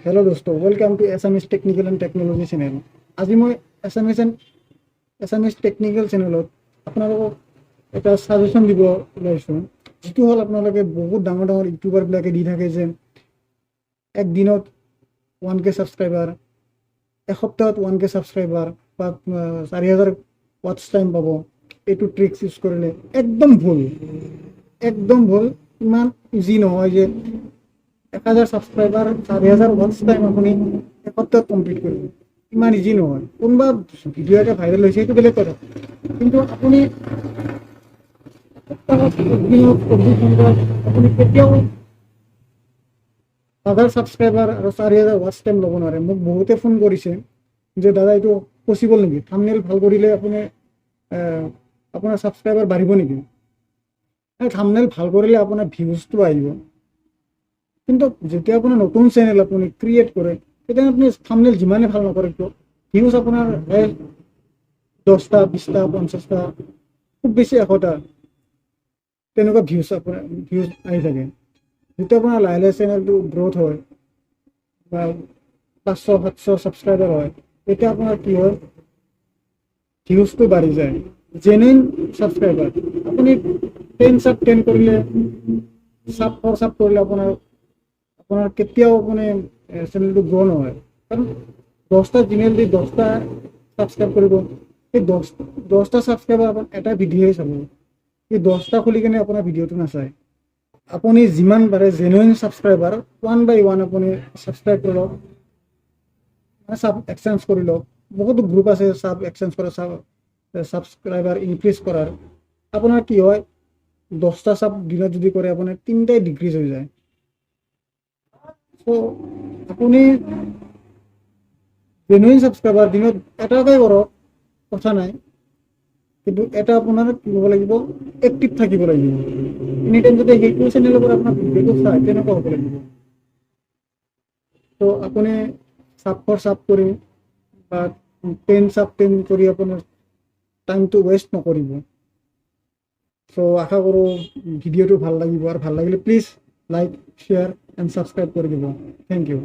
Hello' দোস্ত, welcome to Assamese Technical and Technology channel. আজি মই এছামিছ এণ্ড এছামিছ টেকনিকেল চেনেলত আপোনালোকক এটা ছাজেশ্যন দিব ওলাইছোঁ, যিটো হ'ল আপোনালোকে বহুত ডাঙৰ ডাঙৰ ইউটিউবাৰবিলাকে দি থাকে যে একদিনত 1K subscriber, এসপ্তাহত 1K subscriber বা 4000 ৱাটচ টাইম পাব এইটো ট্ৰিক্স ইউজ কৰিলে। একদম ভুল, একদম ভুল। ইমান ইজি নহয় যে 1000 ছাবস্ক্ৰাইবাৰ, 4000 ৱাটচ টাইম আপুনি এসপ্তাহত কমপ্লিট কৰিব। ইমান ইজি নহয়। কোনোবা ভিডিঅ' এটা ভাইৰেল হৈছে, সেইটো বেলেগ কথা। কিন্তু আপুনি এসপ্তাহত, একদিনত, 24 ঘণ্টাত আপুনি কেতিয়াও 1000 ছাবস্ক্ৰাইবাৰ আৰু 4000 ৱাটচ টাইম ল'ব নোৱাৰে। মোক বহুতে ফোন কৰিছে যে দাদা, এইটো পচিবল নেকি? থামনেল ভাল কৰিলে আপুনি আপোনাৰ ছাবস্ক্ৰাইবাৰ বাঢ়িব নেকি? থামনেল ভাল কৰিলে আপোনাৰ ভিউজটো আহিব। কিন্তু যেতিয়া আপোনাৰ নতুন চেনেল আপুনি ক্ৰিয়েট কৰে, তেতিয়া আপুনি থামনেল যিমানে ভাল নকৰে কিয়, ভিউজ আপোনাৰ 10টা, 20টা, 50টা, খুব বেছি 100টা, তেনেকুৱা ভিউজ আপোনাৰ ভিউজ আহি থাকে। যেতিয়া আপোনাৰ লাহে লাহে চেনেলটো গ্ৰ'থ হয় বা 500, 700 ছাবস্ক্ৰাইবাৰ হয়, তেতিয়া আপোনাৰ কি হয়, ভিউজটো বাঢ়ি যায়। জেনুইন ছাবস্ক্ৰাইবাৰ আপুনি 10 চাব 10 কৰিলে, চাব ফৰ চাব কৰিলে আপোনাৰ কেতিয়াও মানে চেনেলটো গ্ৰ' নহয়। কাৰণ 10টা জিমেইল দি 10টা ছাবস্ক্ৰাইব কৰিব, সেই 10টা ছাবস্ক্ৰাইবাৰ আপোনাৰ এটা ভিডিঅ'হে চাব। সেই 10টা খুলি কেনে আপোনাৰ ভিডিঅ'টো নাচায়। আপুনি যিমান পাৰে genuine subscriber one by one আপুনি ছাবস্ক্ৰাইব কৰি লওক, মানে চাব এক্সচেঞ্জ কৰি লওক। বহুতো গ্ৰুপ আছে চাব এক্সচেঞ্জ কৰা, চাব ছাবস্ক্ৰাইবাৰ ইনক্ৰিজ কৰাৰ। আপোনাৰ কি হয়, 10টা চাব দিনত যদি কৰে, আপোনাৰ তিনিটাই ডিক্ৰিজ হৈ যায়। চ' আপুনি জেনুইন ছাবস্ক্ৰাইবাৰ দিনত এটাকে কৰক, কথা নাই। কিন্তু এটা আপোনাৰ কি হ'ব লাগিব, এক্টিভ থাকিব লাগিব। এনি টাইম যদি সেইটো চেনেলৰ পৰা আপোনাৰ ভিডিঅ'টো চায়, তেনেকুৱা হ'ব লাগিব। ত' আপুনি চাব ফৰ চাব কৰি বা 10 চাব 10 কৰি আপোনাৰ টাইমটো ৱেষ্ট নকৰিব। চ' আশা কৰোঁ ভিডিঅ'টো ভাল লাগিব আৰু ভাল লাগিলে please like, share and subscribe কৰি দিব। Thank you.